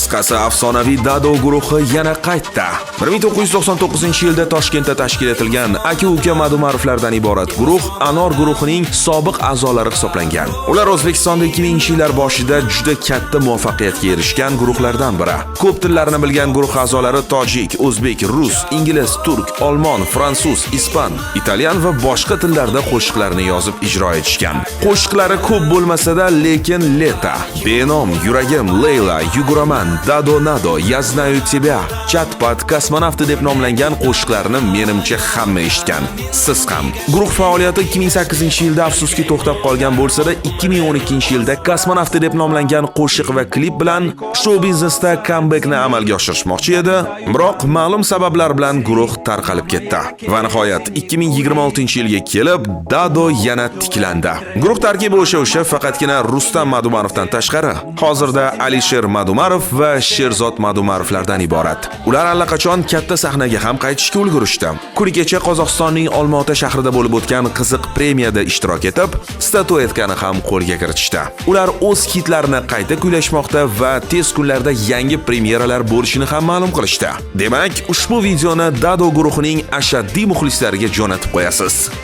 Qisqasi, afsonaviy Dado guruhi yana qaytdi. 1999-yilda Toshkentda tashkil etilgan aka-uka Madumarovlardan iborat guruh Anor guruhining sobiq a'zolari hisoblangan. Ular O'zbekistonda 2000-yillar boshida juda katta muvaffaqiyatga erishgan guruhlardan biri. Ko'p tillarni bilgan guruh a'zolari tojik, o'zbek, rus, ingliz, turk, olmon, fransuz, ispan, italyan va boshqa tillarda qo'shiqlarni yozib ijro etishgan. Qo'shiqlari ko'p bo'lmasa-da, lekin "Лето", "Benom", "Yuragim", "Leyla", "Yuguraman", "Dado Nado", "Я знаю тебя", "Chatpat", "Kosmonavti" deb nomlangan qo'shiqlarni menimcha hamma eshitgan. Siz ham. Guruh faoliyati 2008-yilda afsuski to'xtab qolgan bo'lsa-da, 2012-yilda "Kosmonavti" deb nomlangan qo'shiq va klip bilan shou biznesda comebackni amalga oshirishmoqchi edi, biroq ma'lum sabablar bilan guruh tarqalib ketdi. Va nihoyat 2026-yilga kelib Dado yana tiklandi. Guruh tarkibi o'sha-o'sha, faqatgina Rustam Madumarovdan tashqari hozirda Alisher Madumarov va Sherzod Madumarovlardan iborat. Ular allaqachon katta sahnaga ham qaytishga ulgurishdi. Kuni kecha Qozog'istonning Olmaota shahrida bo'lib o'tgan qiziq premiyada ishtirok etib, statuetkani ham qo'lga kiritishdi. Ular o'z hitlarini qayta kuylashmoqda va tez kunlarda yangi premyeralar bo'lishini ham ma'lum qilishdi. Demak, ushbu videoni Dado guruhining ashaddiy muxlislariga jo'natib qo'yasiz.